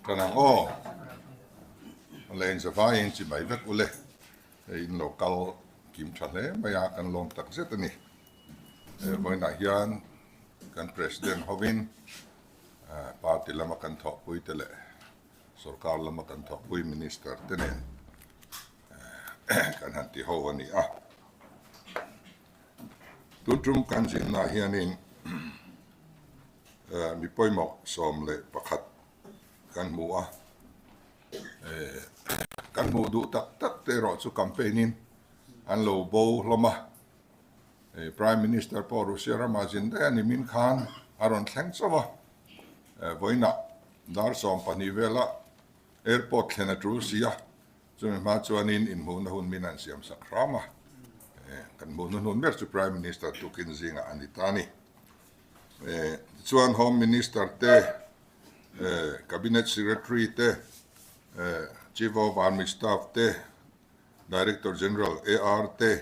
Tan ang aw. Le in zavaiin chi mai vek ule. Hei in lo kal kim tha hle mai a, kan lawm tak zet a ni. Vawiinah hian kan President hovin party lama kan thawhpui te leh sorkar lama kan thawhpui Minister te nen kan han ti ho a ni a. Tun tum kan zinnaah hianin Mi pawimawh 11 kan hmu a, kan hmuh duh tak tak te erawh chu campaign in an lo bo hlawm a, Prime Minister pawh Russia ramah zin daih a ni min khan a rawn thleng chauh a, vawiinah dar 12 velah airport thlen a tul si a, chumi hma chuanin inhmuhna hun min an siam sak hram a, kan hmuhna hnun ber chu Prime Minister tukin zingah a ni ta a ni. Tichuan Home Minister te, Cabinet Secretary te, Chief of Army Staff te, Director General AR te,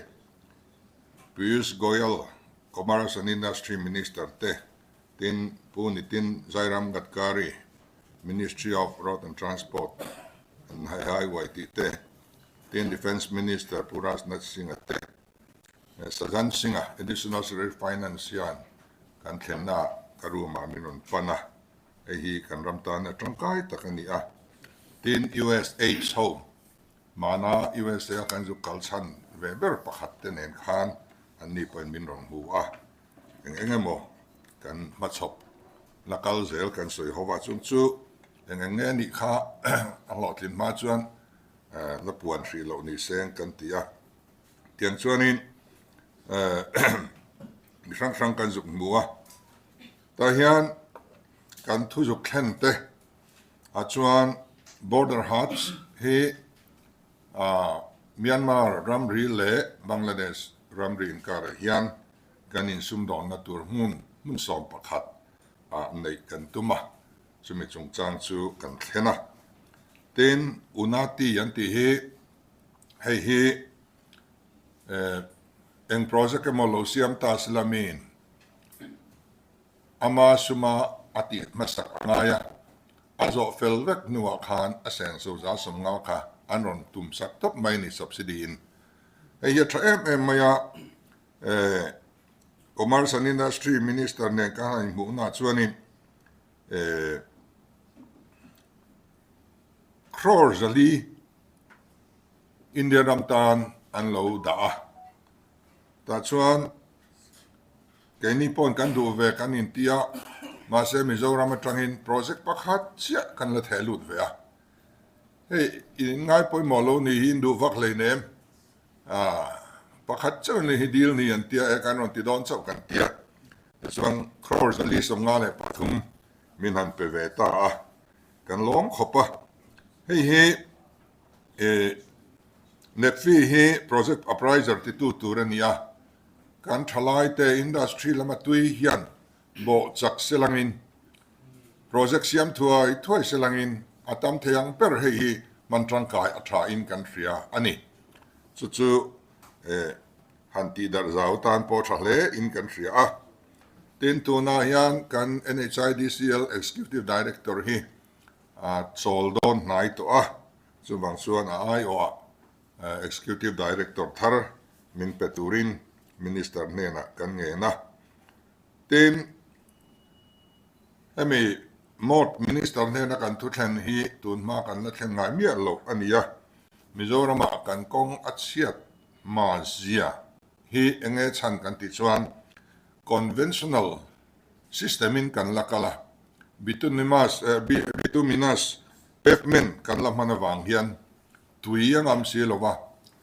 Piyush Goyal, Commerce and Industry Minister te, tin Pu Nitin Jairam Gadkari, Ministry of Road and Transport and Highway tih te, tin Defence Minister Pu Rajnath Singh-a te, Sajan Singh-a Additional Secretary Finance hian kan thlenna ka room ah min rawn pan a, hei hi kan ram tan a tangkai tak a ni a. Tin, USH ho mahna USA a kan zuk kal chhan ve ber pakhat te nen khan an ni pawhin min rawn hmu a, eng eng emaw kan hmachhawp la kal zel kan sawi ho va, chung chu eng eng nge anih kha a hlawhtlin hma chuan la puan hrih loh ni seng kan ti a. Tiang chuanin mi hrang hrang kan zuk hmu a, tah hian kan thu zuk thlen te ah chuan border huts hi Myanmar ramri leh Bangladesh ramri inkarah hian kan insumdawnna tur hmun hmun 11 ah neih kan tum a, chumi chungchang chu kan thlen a. Tin, Unati an tih hi Hei hi eng project emaw lo siam ta sila min ama suma a tih hmasak a ngai a, a zawh fel vek hnuah khan a senso 150 kha an rawn tum sak tawp mai ni subsidy in. Hei hi a tha em em mai a, Commerce and Industry Minister nen ka han inhmuhnaah chuanin Crore 400 India ram tan an lo dah a, tah chuan keini pawhin kan duh ve kan inti a, mahse Mizoram atangin project pakhat chiah kan la theh lut ve a, hei in ngai pawimawh lo ni hi in duh vak hleinem, pakhat chauh ni hi deal ni an tia e kan rawn ti dawn chauh kan ti a, tichuan crore 453 min han pe ve ta a. Kan lawm khawp a, hei hi eh Netflix hi project appraiser titu tur a ni a, kan thalai te industry lama tui hian bawh chak se langin project siam thuai thuai se langin a tam thei ang ber hei hi hman tangkai a tha in kan hria a ni. Chu chu eh han tih darh zau tan pawh tha hle in kan hria a. Tin, tunah hian kan NHIDCL Executive Director hi a chawl dawn hnai tawh a, chuvang chuan a aiawhah Executive Director thar min pe turin Minister hnenah kan ngen a. Tin, hemi Mawt Minister hnena kan thu thlen hi tunhma kan la thlen ngai miah loh a ni a, Mizoramah kan kawng a chhiat hma zia hi eng nge chhan kan tih chuan conventional system in kan la kal a, bituminous bituminous pavement kan la hman avang hian tui a ngam si lo va,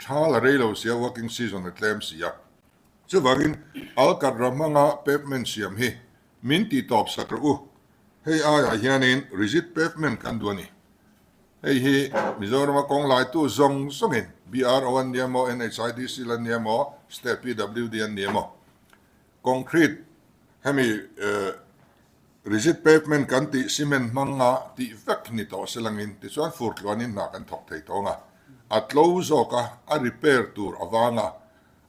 tha la rei lo sia working season a tlem si a. Chuvangin alkatra hmanga pavement siam hi min tih tawp sak rawh u, hei aiah hianin rigid pavement kan duh a ni. Hei hi Mizorama kawng laitu zawng zawngin BRO an ni emaw, NHIDC la ni emaw, State PWD an ni emaw, concrete hemi rigid pavement kan tih cement hmanga tih vek ni tawh se langin tichuan fur tluanin hna kan thawk thei tawng a, a tlo zawk a, a repair tur avanga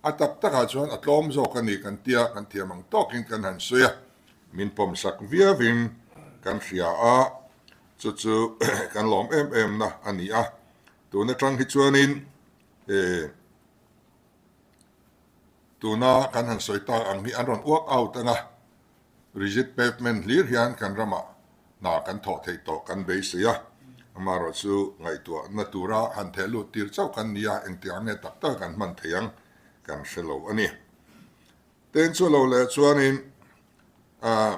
a tak takah chuan a tlawm zawk a ni kan tia kan thiam ang tawkin kan han sawi a, min pawmsak viauin kan hria a. Chu chu kan lawm em em na a ni a. Tun atang hi chuanin tuna kan han sawi tak ang hi an rawn work out ang a, rigid pavement hlir hian kan ramah hna kan thawh theih tawh kan beisei a. Amaherawh chu ngaihtuahna tura han theh lut tir chauh kan ni a, engtiang nge tak tak kan hman thei ang kan hre lo a ni. Ten chu lo leh chuanin ah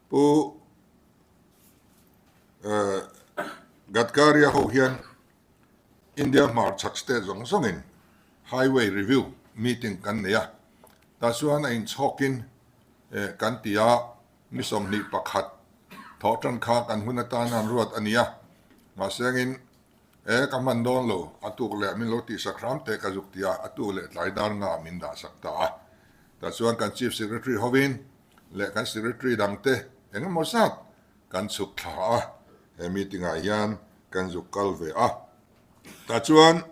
Pu Gadkari-a ho hian India hmarchhak state zawng zawngin Highway Review meeting kan nei a, tah chuan a inchhawkin kan ti a, ni 21 thawh tan kha kan hun atana an ruat a ni a, mahse angin e ka hman dawn lo, a tuk leh min lo tihsak hram teh ka zuk ti a, a tuk leh tlai dar nga min dahsak ta a, tah chuan kan Chief Secretary hovin leh kan Secretary dangte eng emaw zat kan chhuk thla a, he meeting ah hian kan zuk kal ve a. Tah chuan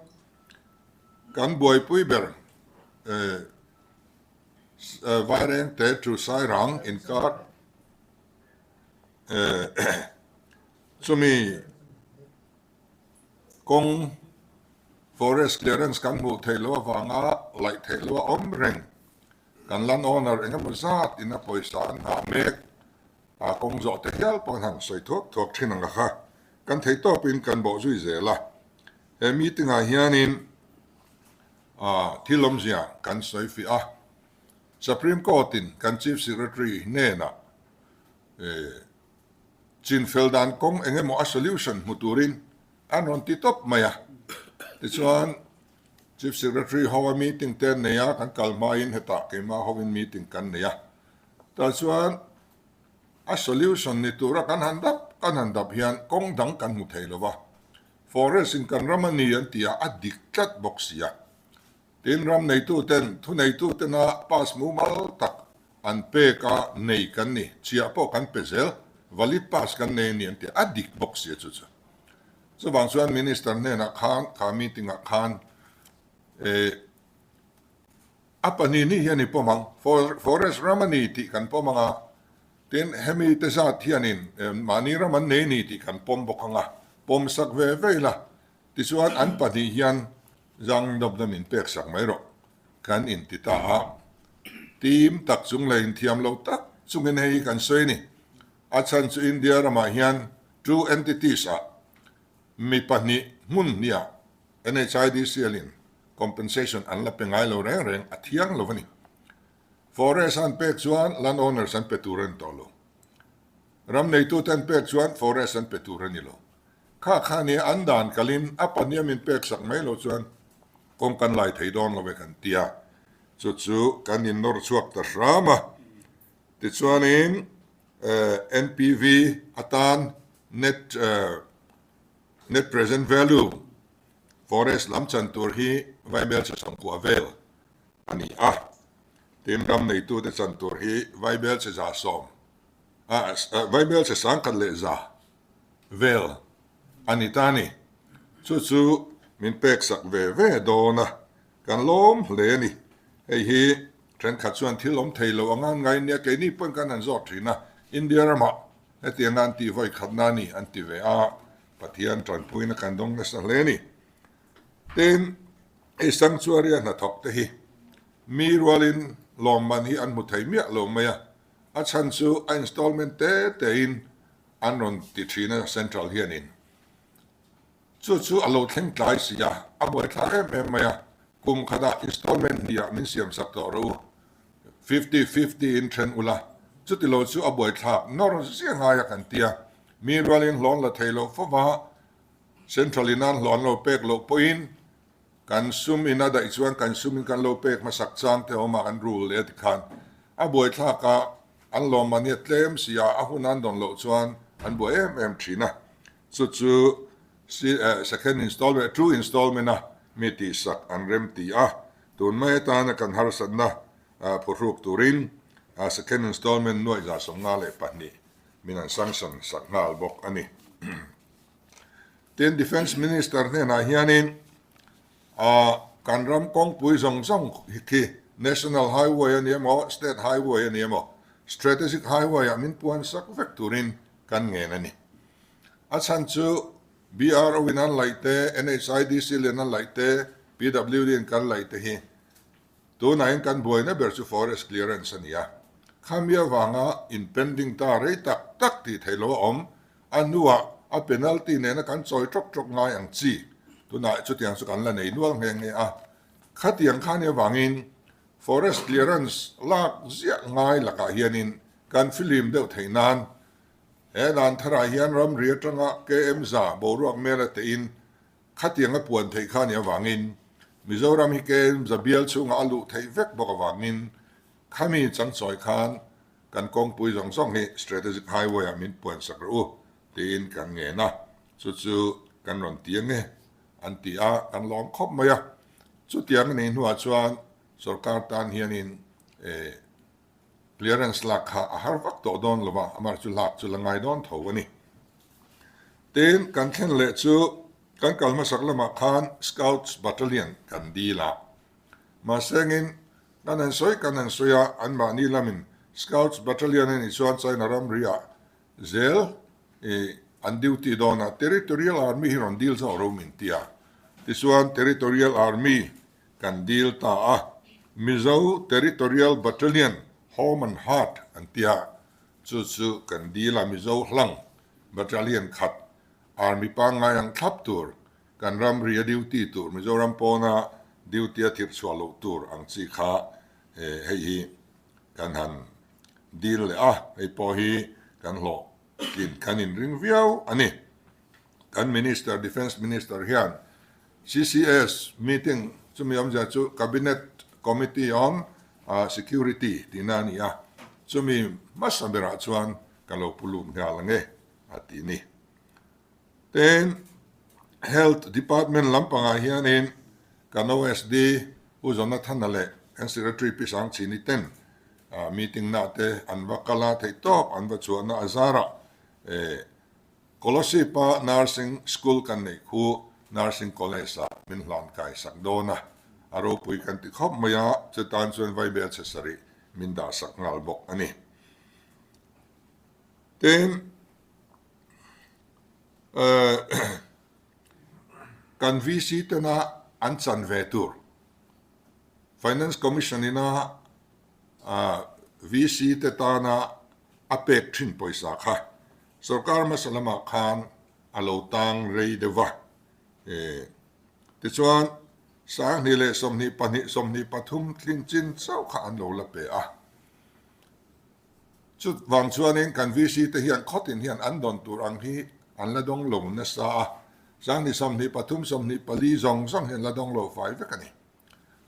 kan buaipui ber Vairengte to Sairang inkar chumi kawng forest clearance kan hmuh theih loh avanga laih theih loh a awm reng. Kan land owner eng emaw zat in a pawisa an nghah mek a, kawng zawh te hial pawh an han sawi thuak thuak thin ang a kha. Kan thei tawpin kan bawh zui zel a. He meeting ah hianin thil awmzia kan sawi fiah a. Supreme Court in kan Chief Secretary hnenah chinfel dan kawng eng emaw a solution hmu turin an rawn ti tawp mai a. Tichuan Chief Secretary ho a meeting te an nei a, kan kal hmain hetah keimah hovin meeting kan nei a. Tah chuan a solution ni tura kan han dap kan han dap hian kawng dang kan hmu thei lo va. Forest in kan ram a ni an ti a, a dik tlat bawk si a. Tin, ram neituten, thuneitutena pass mumal tak an pek a nei kan ni, chhiah pawh kan pe zel, valid pass kan nei a ni an ti a, a dik bawk si a chu chu. Chuvang chuan Minister hnenah khan kha meeting ah khan eh a pahnih ni hian i pawm ang, forest ram a ni tih kan pawm ang a, tin hemi te zat hianin mahni ram an nei ni tih kan pawm bawk ang a, pawm sak ve ve ila, tichuan an pahnih hian zang dawp dam in pek sak mai rawh kan inti ta a, team tak chung leh inthiam lo tak chungin hei hi kan sawi a ni. A chhan chu India ramah hian two entities ah mi pahnih hmun hniah NHIDCL in compensation an la pe ngai lo reng reng a thiang lo a ni. Forest an pek chuan land owners an pe tur a ni tawh lo. Ram neitute an pek chuan forest an pe tur a ni lo. Kha kha nia an dan kalin a pahniha min pek sak mai lo chuan kawng kan lai thei dawn lo e kan ti a. Chu chu kan innawr chhuak ta hram a. Tichuanin NPV atan net net present value forest lam chan tur hi Vaibelchhe sawmkua vel a ni a, tin ram neitute chan tur hi Vaibelchhe 110 Vaibelchhe 101 vel a ni ta a ni. Chu chu min peksak ve ve dawn a, Kan lawm hle a ni. Hei hi thenkhat chuan thil awm thei lo anga an ngai nia, keini pawhin kan han zawt thin a, India ramah hetianga an tih vawi khatna a ni an ti ve a, Pathian tanpuina kan dawng nasa hle a ni. Tin, hei sanctuary a hnathawk te hi mi rualin lawmman hi an hmu thei miah lo mai a, a chhan chu a installment te tein an rawn ti thin a central hianin. Chu chu a lo thleng tlai si a, a buaithlak em em mai a, kum khatah installment hniah min siam sak tawh rawh u, fifty fifty in then ula, chuti lo chu a buaithlak nawr zia ngai a kan ti a, mi rualin hlawn la thei loh fova central in an hlawn lo pek loh pawhin kan sum in a daih chuan kan sum in kan lo pek hmasak chang te awm a kan rul leh a ti khan a buaithlak a, an lawmman hi a tlem si a, a hun an dawn loh chuan an buai em em thin a. Chu chu second installment, two installment a mi tihsak an rem ti a, tun mai atana kan harsatna phuhruk turin second installment 152 min an sanction sak nghal bawk a ni. Tin, Defence Minister hnenah hianin kan ram kawngpui zawng zawng khi National Highway a ni emaw, State Highway a ni emaw, Strategic Highway ah min puan sak vek turin. kan ngen a ni. A chhan chu BRO in an laih te, NHIDC lian an laih te, PWD in kan laih te hi tunah hian kan buaina ber chu forest clearance a ni a. Khami avanga in pending ta rei tak tak tih theih lo a awm. A hnuah a penalty nena kan chawi tawk tawk ngai ang chi. Tunah chutiang chu kan la nei nual nghe nghe a. Khatiang kha ni avangin forest clearance lak ziah ngai lakah hianin kan fihlim deuh theih nan he dan tharah hian ramri atanga KM za boruak mela tein khatiang a puan theih kha ni avangin Mizoram hi KM za bial chhungah a luh theih vek bawk avangin khami changchawi khan kan kawngpui zawng zawng hi strategic highway ah min puan sak rawh u tiin kan ngen a, chu chu kan rawn ti ange an ti a, kan lawm khawp mai a. Chutiang a nih hnuah chuan sorkar tan hianin clearance lak kha a har vak tawh dawn lo va, amah chu lak chu la ngai dawn tho a ni. Tin, kan thlen leh chu kan kal hmasak lamah khan Scouts Battalion kan dil a. Mahsengin kan han sawi kan han sawi a, anmahni lamin Scouts Battalion a nih chuan China ramriah Zel i an duty dawn a, Territorial Army hi rawn deal zawk ro min ti a. Tichuan Territorial Army kan deal ta a, Mizo Territorial Battalion Home and Heart an ti a, chu chu kan deal a, Mizo hlang Battalion khat Army pangngai ang thlap tur, kan ramri a duty tur, Mizoram pawna duty a thirh chhuah loh tur ang chi kha hei hi kan han dil leh a, hei pawh hi kan hlawh tlin kan inring viau a ni. Kan Minister, Defence Minister hian CCS meeting chumi awmzia chu Cabinet Committee on Security tihna a ni a, chumi hmasa berah chuan ka lo pu lut nghal ang e a ti ni. Tin, Health Department lampangah hianin kan OSD Pu Jonathana leh kan Secretary Pi Sangchhini ten meeting nah te an va kal a, theihtawp an va chhuahna a zarah Kolosip-a Nursing School kan neih khu Nursing College-ah min hlan kai sak dawn a, a ropui kan ti khawp mai a, chutan chuan Vaibel chhe sarih min dah sak nghal bawk a ni. Tin, Kan VC tena an chan ve tur Finance Commission ina VC te tana a pek thin pawisa kha sorkar hmasa lamah khan a lo tang rei deuh va. Tichuan 20 leh 22, 23 tling chin chauh kha an lo la pe a. Chuvang chuanin kan VC te hian khawtin hian an dawn tur ang hi an la dawng lo nasa a, 20 23 24 zawng zawng hi an la dawng lo fai vek a ni.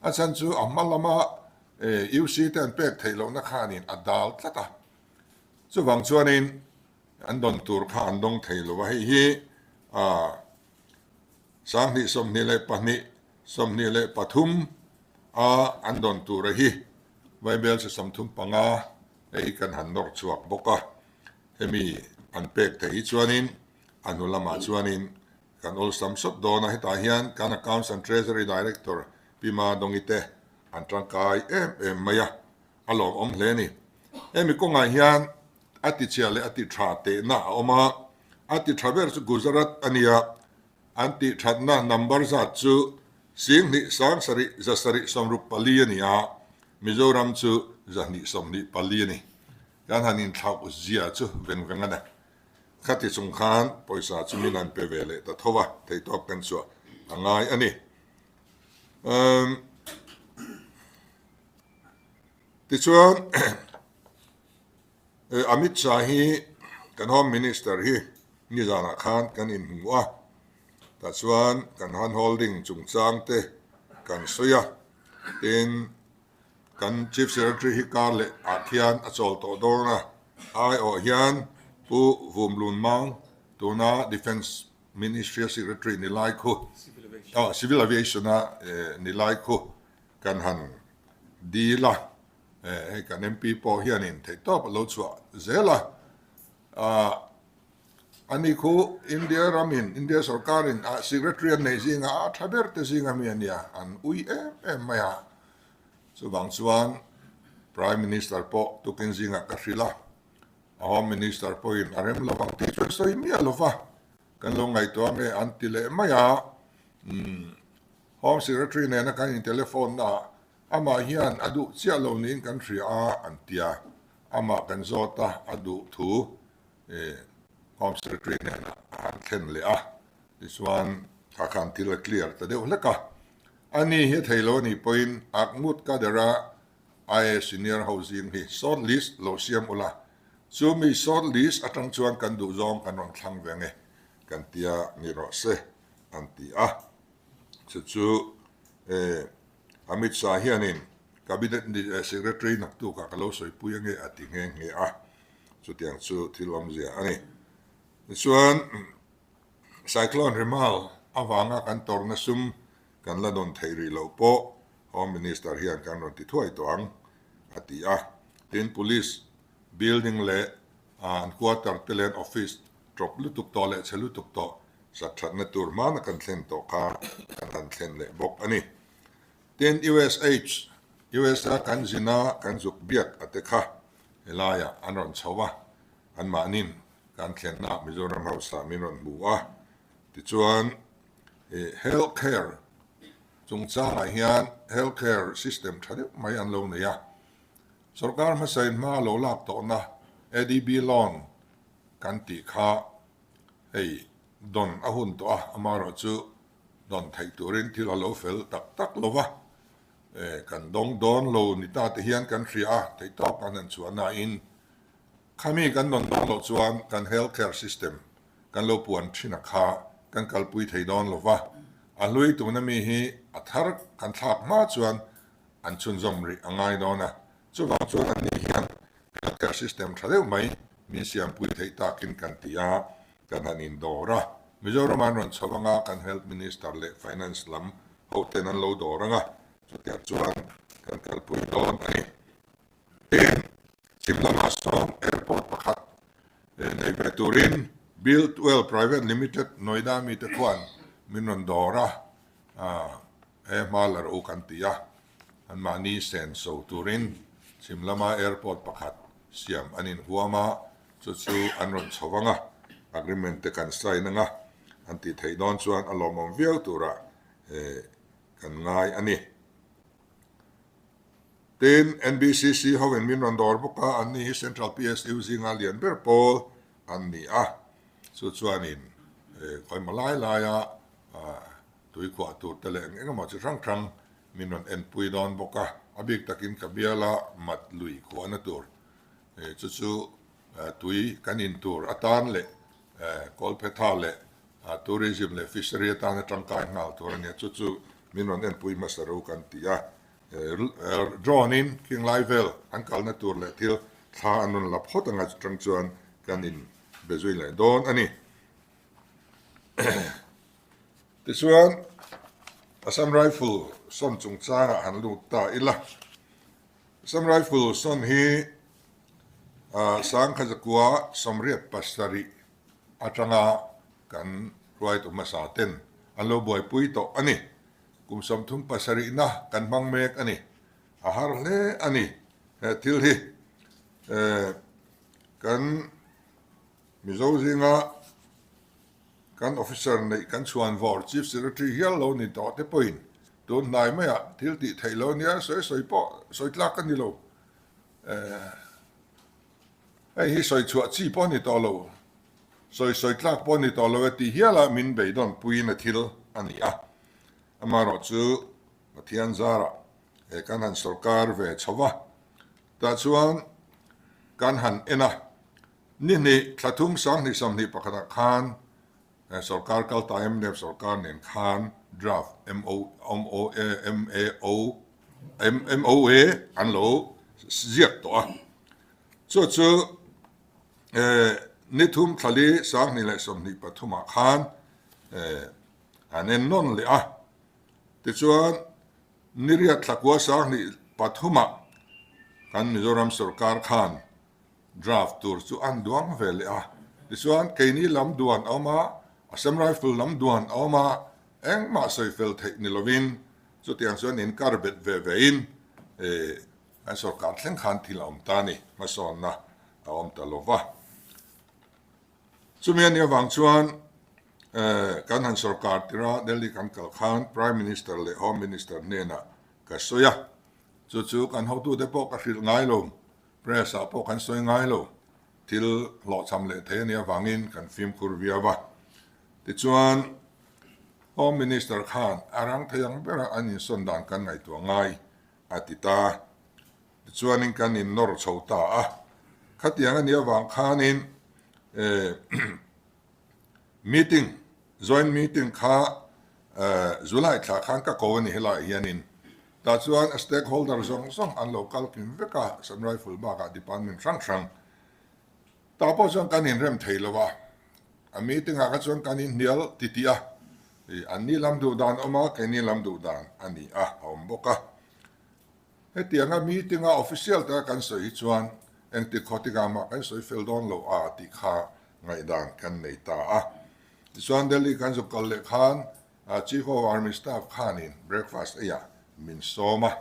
A chhan chu a hma lama UC te an pek theih lohna khanin a dal tlat a, chuvang chuanin an dawn tur kha an dawng thei lo a, hei hi 20 22 23 a an dawn tur a hi Vaibel chi 35 hei hi kan han nawr chhuak bawk a, hemi an pek theih hi chuanin a hnu lamah chuanin kan awlsam sawt dawn a, hetah hian kan Accounts and Treasury Director Pi Ma Dongi te an tangkai em em mai a, a lawmawm hle a ni. Hemi kawngah hian a tichhia leh a ti tha tehna a awm a, a ti tha ber chu Gujarat a nia, An tih thatna number zat chu 10 7 7 64 a ni a, Mizoram chu 224 a ni. Kan han inthlauh zia chu veng veng a ni. Khati chung khan pawisa chu min han pe ve leh ta tho a, theihtawp kan chhuah a ngai a ni. Tichuan Amit Shah hi kan Home Minister hi nizanah khan kan inhmu a, tah chuan kan hand holding chungchang te kan sawi a, tin kan Chief Secretary hi kar leh ah khian a chawl tawh dawn a, aiawh hian Pu Vumlun Mang tuna Defence Ministry a Secretary ni lai khu, Civil Aviation a ni lai khu kan han dil a. Hei kan MP pawh hianin theihtawp a lo chhuah zel a, ani khu India ramin, India sorkarin a secretary an neih zinga a tha ber te zinga mi a nia, an ui em em mai a. Chuvang chuan Prime Minister pawh tukin zingah ka hrilh a. A Home Minister pawhin a rem lo ang tih chu an sawi miah lo va, kan lo ngaihtuah nge an ti leh mai a. Umm, Home Secretary nena kan in telephone naah amah hian a duh chiah lo niin kan hria a an ti a, amah kan zawt a, a duh thu Home Secretary hnenah a han thlen leh a, tichuan kha khan thil a clear ta deuh hlek a. Ani hi a thei lo anih pawhin Akmut Kader-a IAS senior ho zing hi short list lo siam ula, chu mi short list atang chuan kan duh zawng kan rawn thlang ve nge kan tia ni rawh se an ti a. Chu chu Amit Shah hianin Cabinet Secretary naktukah ka lo sawipui ange a ti nghe nghe a, chutiang chu thil awmzia a ni. Tichuan Cyclone Remal avanga kan tawrhna sum kan la dawn theih rih loh pawh Home Minister hian kan rawn ti thuai tawh ang, a ti a. Tin, Police building leh an quarter te leh an office tawp lutuk tawh leh chhe lutuk tawh sat thatna tur hmana kan thlen tawh kha kan han thlen leh bawk a ni. Tin, USH, USA kan zina kan zuk biak a te kha helaiah an rawn chho a, anmahnin kan thlenna Mizoram House ah min rawn hmu a. Tichuan, Health care chungchangah hian health care system tha deuh mai an lo nei a. Sorkar hmasain hma lo lak tawhna ADB loan kan tih kha hei dawn a hun tawh a, amaherawhchu dawn theih turin thil a lo fel tak tak lo va, kan dawng dawn lo ni ta te hian kan hria a, theihtawk kan han chhuah nain khami kan dawn dawn loh chuan kan health care system kan lo puan thin a kha kan kalpui thei dawn lo va, a hlui tuna mi hi a thar kan thlak hma chuan an chhunzawm rih a ngai dawn a, chuvang chuan an ni hian health care system tha deuh mai min siampui theih takin kan ti a, kan han indawr a, Mizoram an rawn chho anga kan health minister leh finance lam hoten an lo dawr anga chutiang chuan kan kalpui dawn a ni. Tin, chhim lamah sawn airport pakhat nei ve turin Build Well Private Limited Noida mite khuan min rawn dawr a, he hma la rawh u kan ti a, anmahni senso turin chhim lama airport pakhat siam an inhuam a, chu chu an rawn chho vang a, agreement te kan sign anga an tih theih dawn chuan a lawmawm viau turah kan ngai a ni. Tin, NBCC hoin min rawn dawr bawk a, anni hi Central PSU zinga lian ber pawl an ni a. Chu chuanin khawimaw lai laia tuikhuah tur te leh eng engemaw chi hrang hrang min rawn enpui dawn bawk a. A bik takin ka biala mat lui khuahna tur chu chu tui kan in tur atan leh kawlphetha leh tourism leh fishery atana tangkai nghal tur a nia. Chu chu min rawn enpui hmasa ro kan ti a. Drone in khing lai vel an kalna tur leh thil thla an rawn la phawt anga chutang chuan kan in be zui leh dawn a ni. Tichuan Assam Rifle sawn chungchangah han lut ta ila. Assam Rifle sawn hi Sangkhazakua 87 atanga kan hruaitu hmasa ten an lo buaipui tawh a ni. Kum 37 na kan hmang mek a ni. A har hle a ni. He thil hi kan Mizo zinga kan officer neih kan chhuan vawr Chief Secretary hial lo ni tawh te pawhin tun hnai maiah thil tih theih lo nia sawi sawi pawh sawi tlak ka ni lo. Hei hi sawi chhuah chi pawh a ni tawh lo. Sawi sawi tlak pawh a ni tawh lo e tih hialah min beidawn puiin a thil a ni a. Amaherawh chu Pathian zarah he kan han sorkar ve chho va, tah chuan kan han en a, ni hnih thla thum 2021 ah khan sorkar kal ta mnf sorkar nen khan draft MOA an lo ziak tawh a, chu chu ni thum thla li 2023 ah khan An en nawn leh a, tichuan Niriat Thlakua 2003 ah kan Mizoram sorkar khan draft tur chu an duang ve leh a, tichuan keini lam duan a awm a, Assam Rifle lam duan a awm a, engmah sawi fel theih ni lovin chutiang chuan inkar bet ve vein kan sorkar thleng khan thil a awm ta a ni, hmasawnna. a awm ta lo va. Chumi a nih avang chuan kan han sorkar tir a, Delhi kan kal khan Prime Minister leh Home Minister hnenah ka sawi a, chu chu kan hotute pawh ka hrilh ngai lo, press ah pawh kan sawi ngai lo, thil hlawhchham leh thei a nih avangin kan fimkhur viau a. Tichuan Home Minister khan a rang thei ang bera an insawn dan kan ngaihtuah ngai a ti ta. Tichuanin kan innawr chho ta a, khatiang a nih avang khanin meeting, joint meeting kha July thla khan ka ko a ni helaiah hianin. Tah chuan a stakeholder zawng zawng an lo kal kim vek a, Assam Rifle bakah department hrang hrang. Tah pawh chuan kan inrem thei lo a, a meeting ah kha chuan kan inhnial titih a, anni lam duh dan awm a, keini lam duh dan a ni a, a awm bawk a. Hetianga meeting a official taka kan sawi hi chuan engtik khaw tikah mah kan sawi fel dawn lo a tih kha ngaihdan kan nei ta a. Tichuan Delhi kan zuk kal leh khan Chief of Army Staff khanin breakfast eiah min sawm a.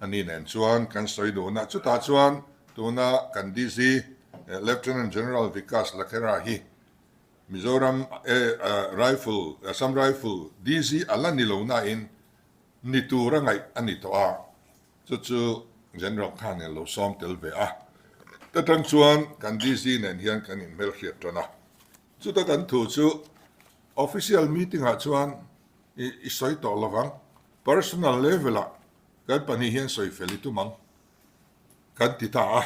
Ani nen chuan kan sawi dun a, chutah chuan tuna kan DC Lieutenant General Vikas Lakhera hi Mizoram Rifle, Assam Rifle DC a la ni lo nain Ni tur a ngaih a ni tawh a, chu chu General khan in lo sawm tel ve a. Ta tang chuan kan DC nen hian kan inhmelhriat tan a. Chuta kan thu chu official meeting ah chuan i sawi tawh lovang, personal level ah kan pahnih hian sawi fel i tum ang kan ti ta a.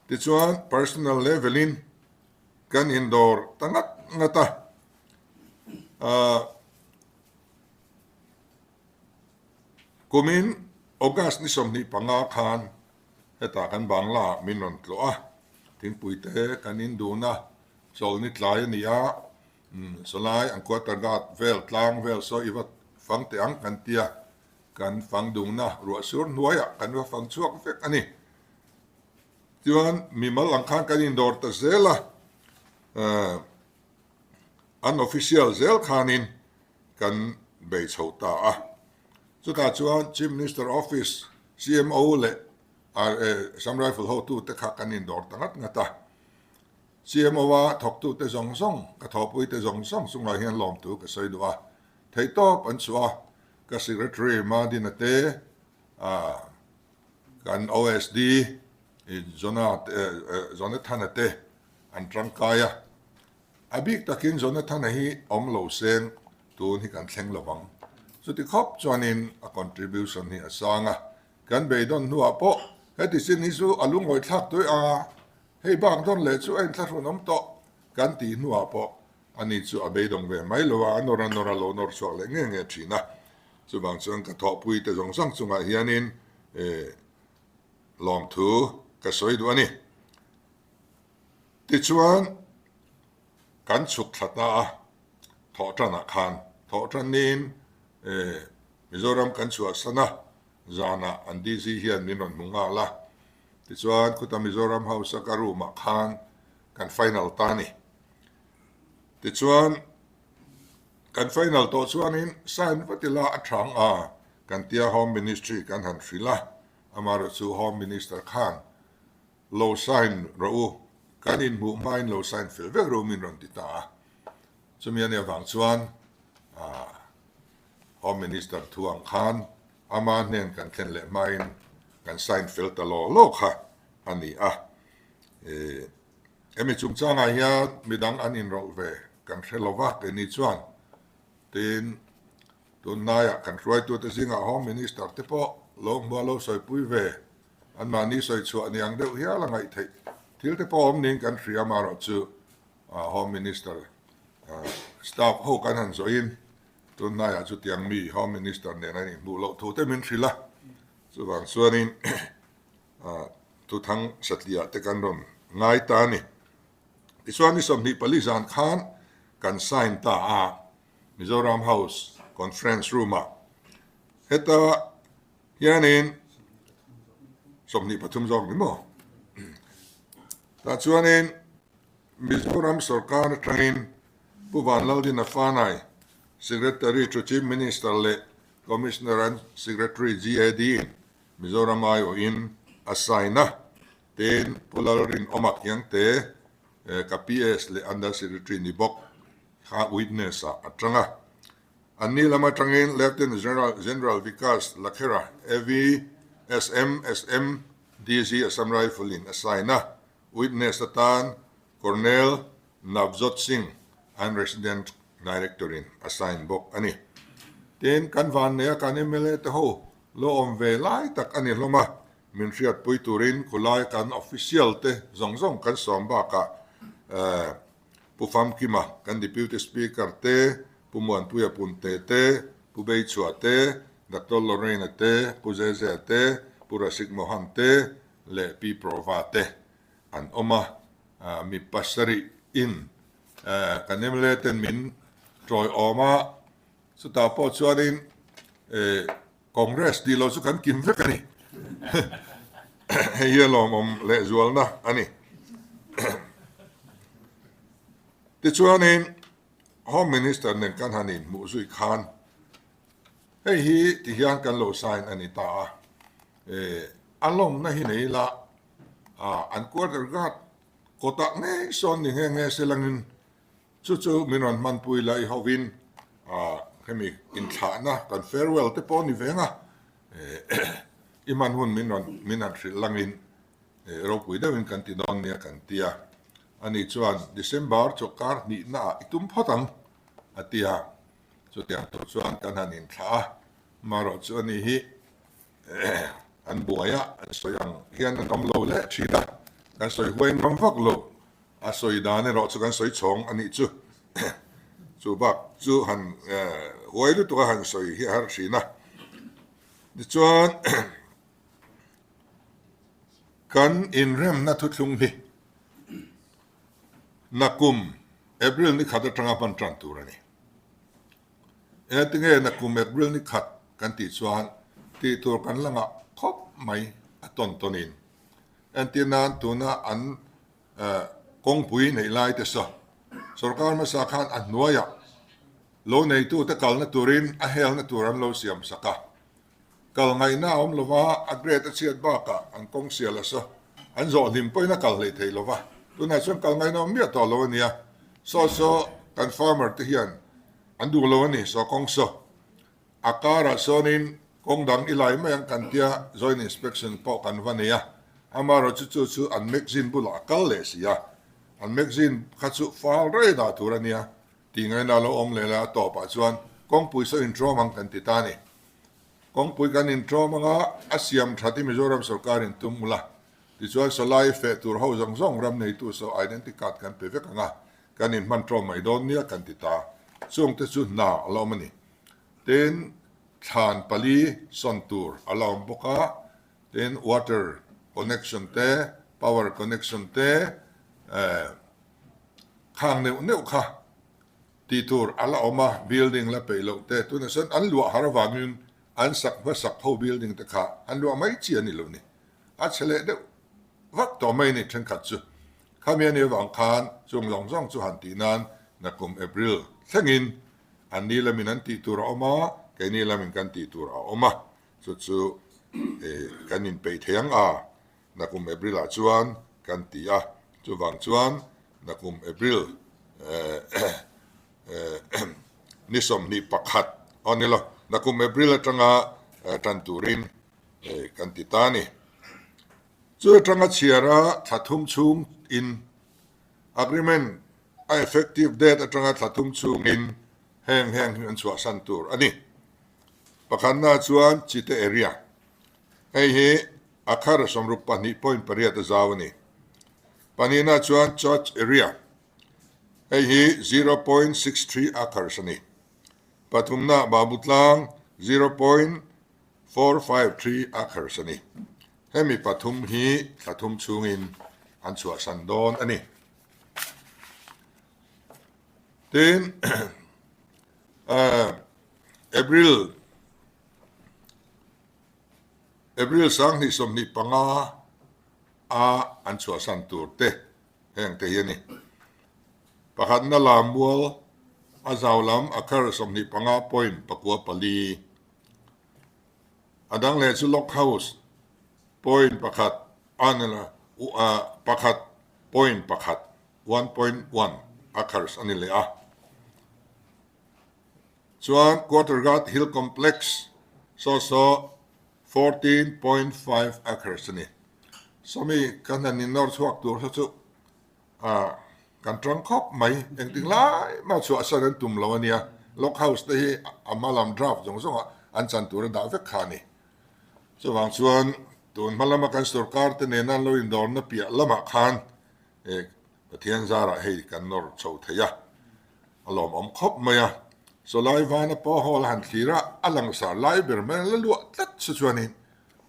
Tichuan personal level in kan indawr ta ngat ngat a. Kumin August ni 25 khan hetah kan Bangla ah min rawn tlawh a, thingpui te kan in dun a, chawlhni tlai a ni a, sawlai an quarter guard vel tlang vel saw i va fang teh ang kan tia, kan fang dun a, ruah sur hnuaiah kan va fang chhuak vek a ni. Chuan mimal ang khan kan indawr ta zel a, an official zel khanin kan bei chho ta a. Chutah chuan Chief Minister Office, CMO leh Assam Rifle hotute kha kan indawr ta ngat ngat a. CMO-a thawktute zawng zawng, ka thawhpuite zawng zawng chungah hian lawmtu ka sawi duh a. Theihtawp an chhuah a, ka Secretary Madina te, kan OSD Jonathana te an tangkai a. A bik takin Jonathana hi awm lo seng tun hi kan thleng lo vang. Chuti khawp chuanin a contribution hi a sang a, kan beidawn hnuah pawh heti chin hi chu a lungawi thlak tawih a, hei bak dawn leh chu a inthlahrun awm tawh kan tih hnuah pawh ani chu a beidawng ve mai lo a, a nawr a nawr a lo nawr chhuak leh nge nge thin a. Chuvang chuan ka thawhpui te zawng zawng chungah hianin lawmthu ka sawi duh a ni. Tichuan, kan chhuk thla ta a, thawhtanah khan thawhtanin Mizoram kan chhuahsan a, zanah an DC hian min rawn hmu nghal a. Tichuan, khuta Mizoram House a ka room ah khan kan final ta a ni. Tichuan, kan final tawh chuanin sign vat ila a thang a, kan tia Home Ministry kan han hrilh a, amaherawhchu Home Minister khan Lo sign rawh u, kan inhmuh hmain lo sign fel vek rawh u min rawn ti ta a. Chumi a nih avang chuan Home Minister thu ang khan ama hnen kan thlen leh hmain kan sign fel ta law law kha a ni a. Hemi chungchangah hian midang an inrawlh ve kan hre lo va, keini chuan tin tunhnaiah kan hruaitute zingah Home Minister te pawh lo hmua lo sawipui ve Anmahni sawi chhuah ni ang deuh hial a ngaih theih. Thil te pawh awm niin kan hria amaherawh chu Home Minister staff ho kan han zawhin tunhnaiah chutiang mi Home Minister nen an inhmuh loh thu te min hrilh a. Chuvang chuanin thuthang satliah te kan rawn ngai ta a ni. Tichuan ni 24 zan khan kan sign ta a Mizoram House Conference Room-ah. Heta Hianin 23 zawk ni maw? Tah chuanin Mizoram sorkar atangin Pu Vanlaldina Fanai, Secretary to Chief Minister leh Commissioner and Secretary GAD in Mizoram aiawhin a sign a. Tin, Pu Lalrinawma Khiangte, ka PS leh Under Secretary ni bawk kha witness-ah a tang a. Anni lam atangin Lieutenant General General Vikas Lakhera, AV, SM, SM, DG Assam Rifle-in a sign a, witness atan Colonel Navjot Singh an Resident Director-in a sign bawk a ni. Tin, kan vanneia kan mla te ho lo awm ve lai tak a ni hlawm a, min hriatpui turin khulai kan official te zawng zawng kan sawm bakah Pu Famkima, kan Deputy Speaker te, Pu Muanpuia Punte te, Pu Beichhua te, Doctor Lorraine-a te, Pu Zezea te, Pu Rasik Mohan te leh Pi Prova te an awm a. Mi pasarih in kan mla ten min tawiawm a, chutah pawh chuanin Congress tih loh chu kan kim vek a ni. Hei hi a lawmawm lehzualna a ni. Tichuanin Home Minister nen kan han inhmuh zui khan hei hi ti hian kan lo sign a ni ta a. A lawmna hi nei ila an quarter guard kawtah ngei sawn ni nghe nghe se langin Chu chu min rawn hmanpui la i hovin hemi inthlahna kan farewell te pawh a ni ve ang a, i hman hun min rawn min han hrilh langin ropui deuhin kan ti dawn nia kan ti a. Ani chuan December chawlhkar hnihna ah i tum phawt ang a ti a, chutiang tur chuan kan han inthlah a, marawh chu ani hi an buai a, an sawi ang hian an awm lo leh thin a, kan sawi huai ngam vak lo. A sawi dan erawh chu kan sawi chhawng a nih chu. Chu bak chu han huai lutuk a han sawi hi a har thin a. Tichuan kan inremna thuthlung hi nakum April ni khat atanga hman tan tur a ni. Engtinge nakum April ni khat kan tih chuan tih tur kan la ngah khawp mai a tawn tawnin. Entir nan tuna an kawngpui neih lai te saw sorkar hmasa khan a hnuaiah lo neitute kalna turin a helna tur an lo siam sak a. Kal ngaihna a awm lova, a grade a chhiat bakah an kawng sial a saw an zawh hlim pawhin a kal hlei thei lova, tunah chuan kal ngaihna awm miah tawh lo a nia. Saw saw kan farmer te hian an duh lo a ni, saw kawng saw. A karah sawnin kawng dang i lai mai ang kan tia joint inspection pawh kan va nei a, amaherawhchu chu chu an magazine bulah a kal leh si a, an magazine kha chu fal rei dah tur a nia tih ngaihna a lo awm leh la, a tawpah chuan kawngpui saw intrawm ang kan ti ta a ni. Kawngpui kan intrawm anga a siam that hi Mizoram sorkarin tum ula, tichuan sawlai feh tur ho zawng zawng ram neitu saw identity card kan pe vek ang a, kan inhman trawm mai dawn nia kan ti ta. Chungte chu hna a la awm a ni. Tin, thlan pali sawn tur a la awm bawk a, tin water connection te, power connection te, khang neuh neuh kha tih tur a la awm a, building la peih loh te, tunah sawn an luah har avangin an sak hmasak ho building te kha an luah mai chi a ni lo ni, a chhe leh deuh vak tawh mai a ni thenkhat chu. Khami a nih avang khan chung zawng zawng chu han tih nan nakum April thlengin An ni lamin an tih tur a awm a, keini lamin kan tih tur a awm a, chu chu kan inpeih thei ang a, nakum April ah chuan kan ti a, chuvang chuan nakum April ni 21 aw ni lo, nakum April atanga tan turin kan ti ta a ni. Chu atanga chhiara thla thum chhung in agreement A effective date atanga thla thum chhungin heng heng hi an chhuahsan tur a ni. Pakhatna chuan Chite area. Hei hi a khar 62.8 a zau a ni. Pahnihna chuan Church area. Hei hi 0.63 acres a ni. Pathumna Babutlang 0.453 acres a ni. Hemi pathum hi thla thum chhungin an chhuahsan dawn a ni. Tin, April April 2025 a an chhuahsan tur te heng te hi a ni. Pakhatna Lammual a zau lam a khar 25.94. A dang leh chu Lock House point pakhat a ni lo. Pakhat point pakhat, 1.1, acres a ni leh a. Chuan Quartergat Hill Complex saw saw 14.5 acres a ni. Sawmi kan han innawr chhuak tur kha chu kan tang khawp mai. Engtin lai mah chhuahsan an tum lo a nia. Log house te hi a hma lam draft zawng zawngah an chan tur a dah vek kha a ni. Chuvang chuan tun hma lama kan sorkar te nena an lo indawrna piah lamah khan Pathian zarah hei kan nawr chho thei a, a lawmawm khawp mai a. Sawlai vana pawh hawl a han thlir a, a langsar lai ber mai a la luah tlat chu chuanin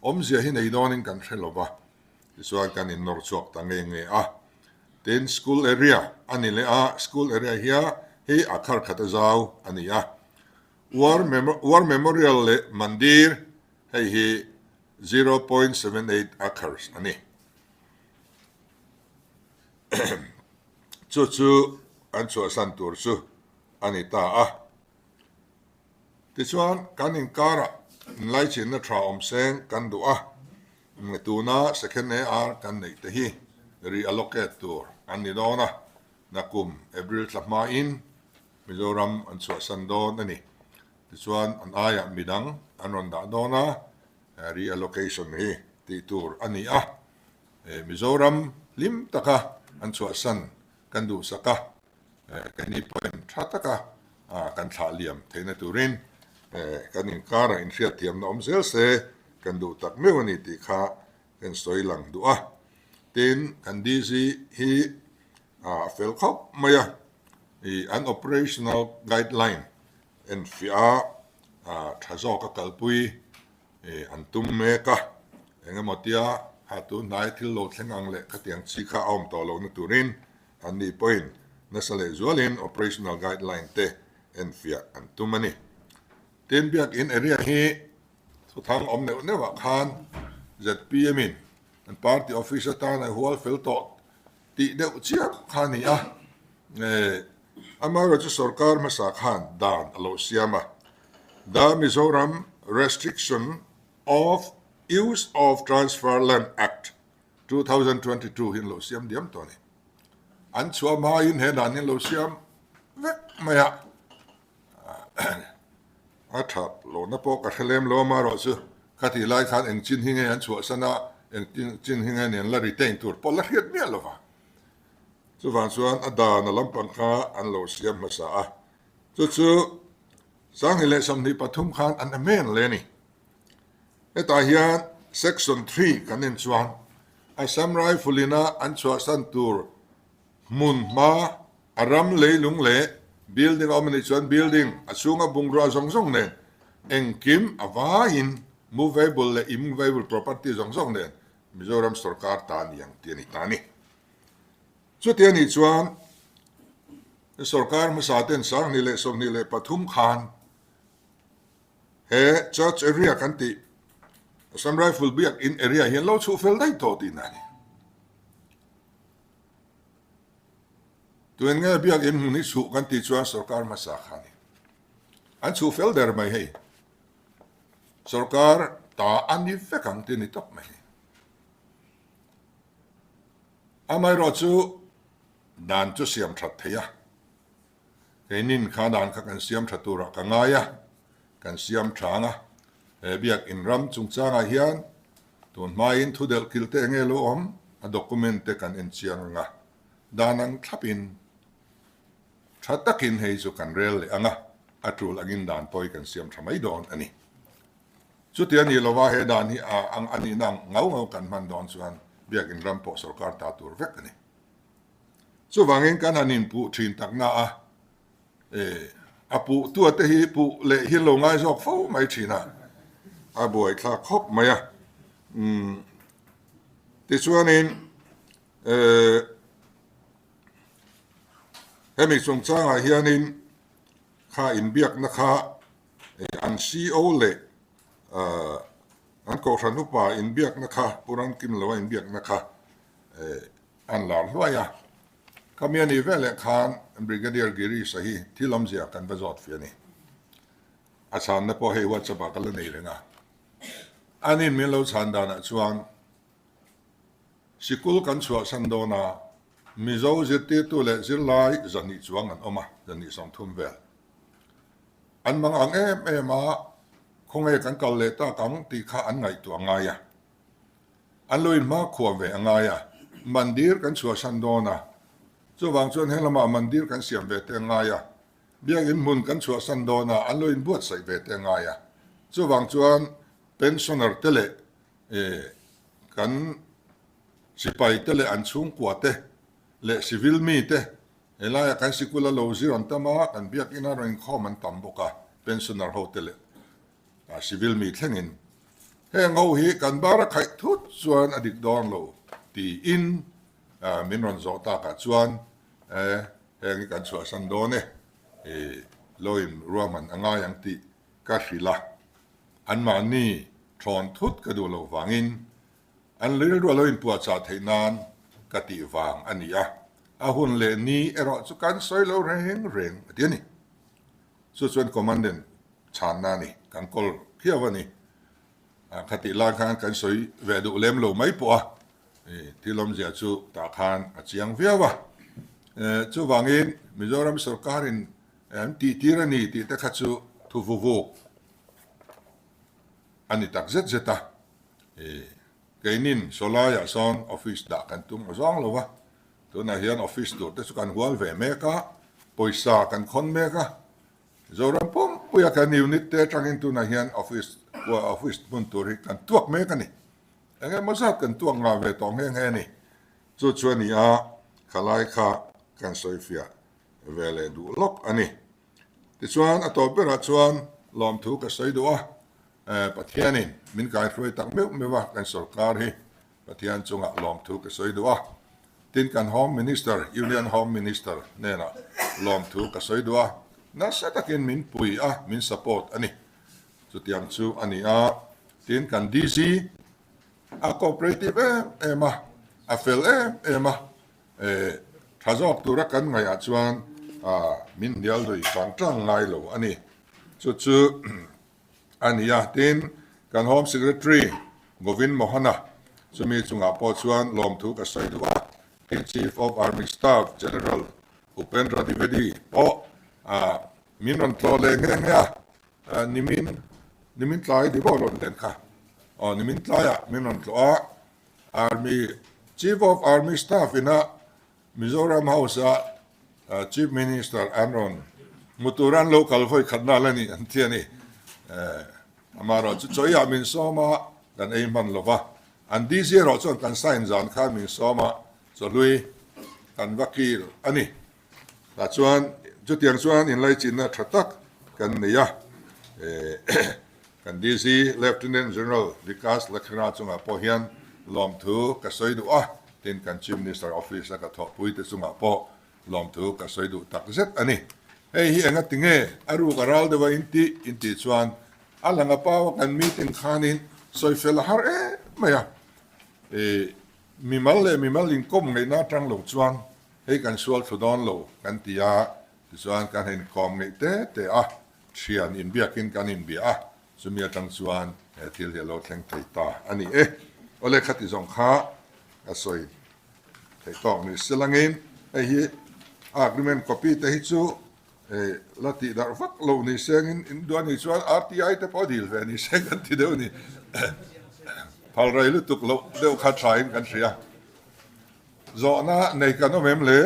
awmzia hi nei dawnin kan hre lo va, tichuan kan innawr chhuak ta nge nge a. Tin, school area a ni leh a, school area hia hi a khar khat a zau a ni a. War War Memorial leh Mandir hei hi 0.78 acres a ni. Chu chu an chhuahsan tur chu a ni ta a. Tichuan kan inkarah inlaichinna tha awm seng kan duh a, tuna Second AR kan neih te hi reallocate tur an ni dawn a, nakum April thla hmain Mizoram an chhuahsan dawn a ni. Tichuan an aiah midang an rawn dah dawn a, reallocation hi tih tur a ni a. Mizoram hlim taka an chhuahsan kan duhsak a, keini pawhin tha taka kan thlah liam theihna turin kan inkarah inhriatthiamna awm zel se kan duh tak meuh a ni tih kha kan sawi lang duh a. Tin, kan DC hi a fel khawp mai a, ih an operational guideline enfiah a tha zawk a kalpui ih an tum mek a, eng emaw tia ha tun hnai thil lo thleng ang leh khatiang chi kha a awm tawh lohna turin an nih pawhin nasa leh zualin operational guideline te enfiah an tum a ni. Tin, biakin area hi thuthang awm neuh neuh ah khan zpm in an party office atan a hual fel tawh tih deuh chiah kha a ni a, amaherawhchu sorkar hmasa khan dan a lo siam a, The Mizoram Restriction of Use of Transfer Land Act, 2022 hi an lo siam diam tawh a ni. An chhuah hmain he dan hi an lo siam vek mai a. A tha lohna pawh ka hre lem lo amaherawhchu khatih lai khan eng chin hi nge an chhuahsan a, eng chin hi nge ni an la retain tur pawh la hriat miah lo va. Chuvang chuan a dan a lampang kha an lo siam hmasa a, chu chu 2023 khan an amend leh a ni. Hetah hian section 3 kan en chuan Assam Rifle ina an chhuahsan tur Hmun hma, a ram leilung leh building a awm a nih chuan building a chhunga bungrua zawng zawng nen engkim a vaiin movable leh immovable property zawng zawng nen Mizoram sorkar ta a ni ang tih a ni ta a ni. Chuti a nih chuan sorkar hmasa ten 2023 khan he church area kan tih Assam Rifle biak in area hi an lo chhuh fel daih tawh tihna a ni. Tuen nge biakinn hmun hi chhuh kan tih chuan sorkar hmasa kha a ni. An chhuh fel der mai hei. Sorkar ta a ni vek ang tih a ni tawp mai hei. Amaherawh chu dan chu siam that thei a. Keinin kha dan kha kan siam tha turah ka ngai a, kan siam tha ang a. He biakinn ram chungchangah hian tun hmain thu delh kil te enge lo awm a document te kan en chiang ang a, dan ang thlapin tha takin hei chu kan rel leh ang a, a tul angin dan pawh hi kan siam tha mai dawn a ni. Chuti a nih lova he dan hi a ang a nihna ang ngau ngau kan hman dawn chuan biakinn ram pawh sorkar ta tur vek a ni. Chuvangin kan han inpuh thin tak na a, e, a puh tua te hi puh leh hi lo ngai zawk fo mai thin a, a buaithlak khawp mai a. Umm, tichuanin, e, hemi chungchangah hianin kha inbiakna kha an CO leh an Kohhran upa inbiakna kha, Pu Ramkimloa inbiakna kha, e, An lar hluai a, ka mi a nih veleh khan Brigadier Girish-a hi thil awmzia kan va zawt fih a ni. A chhanna pawh hei WhatsApp ah ka la nei reng a. Anin min lo chhan danah chuan. Sikul kan chhuahsan dawn a, Mizo zirtirtu leh zirlai 200 chuang an awm a, 230 vel. An mang ang em em a, khawnge kan kal leh tak ang tih kha an ngaihtuah ngai a. An lo inhmakhua ve a ngai a, mandir kan chhuahsan dawn a, chuvang chuan heng lamah mandir kan siam ve te a ngai a, biakinn hmun kan chhuahsan dawn a, an lo inbuatsaih ve te a ngai a, chuvang chuan pensioner te leh kan sipai te leh an chhungkua te leh civil mi te helaiah kan sikul a lo zir an tam a, kan biakinn a rawn inkhawm an tam bawk a, pensioner ho te leh civil mi thlengin heng ho hi kan bar a khaih thut chuan a dik dawn lo tiin min rawn zawh takah chuan heng hi kan chhuahsan dawn e, lo in ruahman a ngai ang tih ka hrilh a, anmahni thawn thut ka duh loh vangin an rilru a lo inpuahchah theih nan ka tih vang a ni a, a hun leh ni erawh chu kan sawi lo reng reng a ti a ni. Chu chuan Commandant chhanna a ni, kan kawl khiau a ni. Khatih lai khan kan sawi ve duh lem lo mai pawh a, thil awmzia chu tah khan a chiang viau a. Chuvangin Mizoram sorkarin an tihtir a ni tih te kha chu thu vuvuk a ni tak zet zet a. Keinin sawlaiah sawn office dah kan tum awzawng lo a, Tunah hian office tur te chu kan hual ve mek a, pawisa kan khawn mek a, Zoram pumpuia kan unit te atangin tunah hian office office hmun tur hi kan tuak mek a ni. Eng emaw zat kan tuak ngah ve tawh nghe nghe a ni. Chu chu a ni a, khalai kha kan sawifiah ve leh duh lawk a ni. Tichuan a tawp berah chuan lawmthu ka sawi duh a, Pathianin min kaihruai tak meuh meuh a kan sorkar hi Pathian chungah lawmthu ka sawi duh a, tin kan Home Minister, Union Home Minister hnenah lawmthu ka sawi duh a, nasa takin min pui a, min support a ni. Chutiang chu a ni a, tin kan DG a cooperative em em a, a fel em em a, eh tha zawk tura kan ngaihah chuan min hnial lui tang tang ngai lo a ni. Chu chu a ni a, tin, kan Home Secretary Govind Mohan-a chumi chungah pawh chuan lawmthu ka sawi duh a, tin Chief of Army Staff General Upendra Dwivedi pawh min rawn tlawh leh nghe nghe a, nimin nimin tlai di pawh rawn len kha, aw nimin tlaiah min rawn tlawh a, Army Chief of Army Staff ina Mizoram House-a Chief Minister an rawn hmu tur an lo kal vawi khat nal a ni an ti a ni. Amaherawh chu chawiah min sawm a, kan ei hman lo va. An DC erawh chuan kan sign zan khan min sawm a, chawhlui kan va kil a ni. Tah chuan chutiang chuan inlaichinna tha tak kan nei a. Kan DC Lieutenant General Vikas Lakhra chungah pawh hian lawmthu ka sawi duh a, tin kan Chief Minister Office a ka thawhpui te chungah pawh lawmthu ka sawi duh tak zet a ni. Hei hi enga tinge a ruk a ral deuh a intih intih chuan a lang a pau a kan meeting khanin sawi fel a har em mai a, i mimal leh mimal inkawm ngaihna atang lo chuan hei kan sual thlu dawn lo kan ti a, tichuan kan inkawm ngaih te te a. Thian inbiakin kan inbia a, chumi atang chuan he thil hi a lo thleng thei ta a ni e. Awle khati zawng kha ka sawi theih tawk ni se langin hei hi a agreement copy te hi chu la tih darh vak lo ni sengin in duh a nih chuan RTI te pawh dil ve ni se kan ti deuh a ni. Phal rei lutuk loh deuh kha thain kan hria. Zawhna nei kan awm em le?